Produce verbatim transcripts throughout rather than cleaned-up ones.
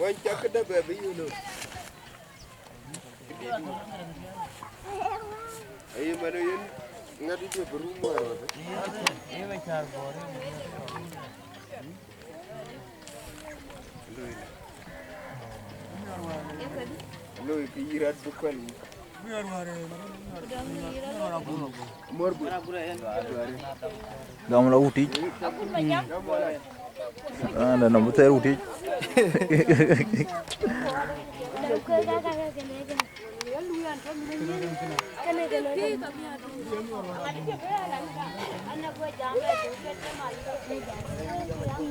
Wany cak këdë bɛ bï yïn lɔ. Aye man yen ŋat ë bï rum wäär wä. Loi kë yï rat bï kuɛl. Dɔm la wutic. Anda nɔm thɛɛr wutic.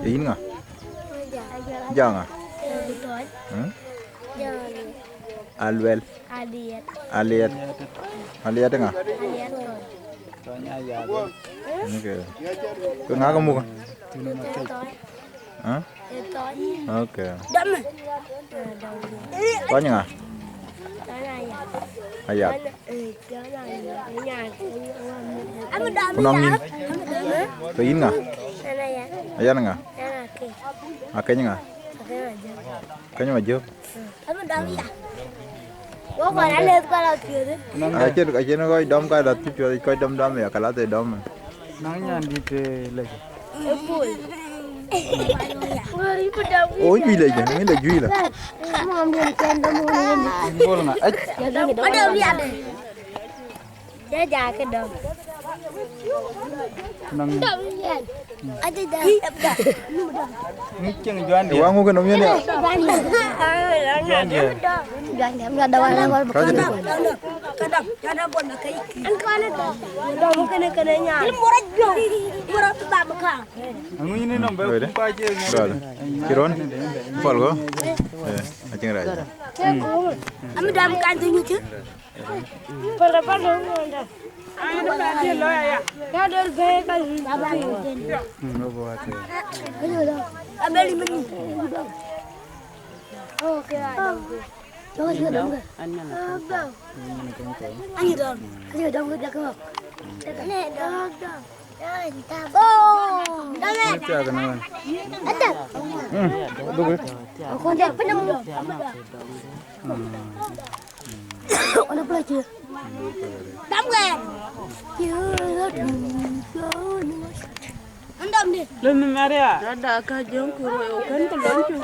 Yïn ŋa? Jaŋa. Hmm? Aluel. Aliɛt. Aliɛt. Aliɛt ŋa? Aliɛt Tony. Okay. Ke ŋa ke muk? Tony. Huh? Tony. Okay. Dɔm. Tony ŋa? Tony Ayat. Ayat. Tony Ayat. Tony Ayat. Ku nɔŋ nyin? Ke yïn ŋa? Tony Ayat. Ayat ŋa? Tony Akec. Akec ŋa? Akec Majök. Akec Majök. Acïn, acïn kɔc dɔm ka la thïp cuɔth, kɔc dɔm dɔm ya, ka la thïp dɔm. Naŋ nyan dït, eh, lec. O, juëc lec, ŋïn la juëc la. Bol ŋa, ac. Ya ja ke dɔm. Naŋ. Aja ja. Ŋic cieŋ juan diɛn. Waŋu ke nɔm yen ya. Juan diɛn. Juan diɛn. Juan diɛn. Juan diɛn. Juan diɛn. Juan diɛn. Juan diɛn. Juan diɛn. Juan diɛn. Aŋu yïn nɔm bɛ kum ba cie ŋa. Dɔl. Ci rɔn. Pɔl go. Eh, acïn rac. Am dam kan tu nyuci. Pala pala wonda. Ana ba de lo ya. Ya dol be ka. Abeli mini. Okay, I don't. Yo, yo, dam ga. Ani dam. Ani dam ga ka. Ne dam. Lon Maria. Ada ka jong kuro kan ko lon chu.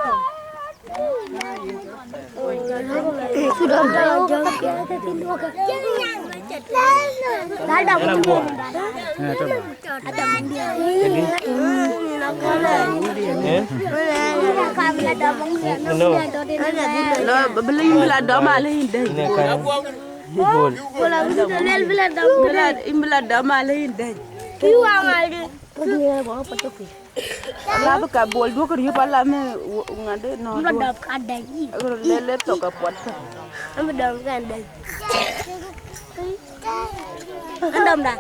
Bila dɔm ale in dec. Bila, bila dɔm ale in dec. Ala bï ka bol duɔ̈k riëp ala me ŋade nɔ. Bï dɔm ka dec. Agro le le thok apuɔt ka. Bï dɔm ka dec. Dɔm da.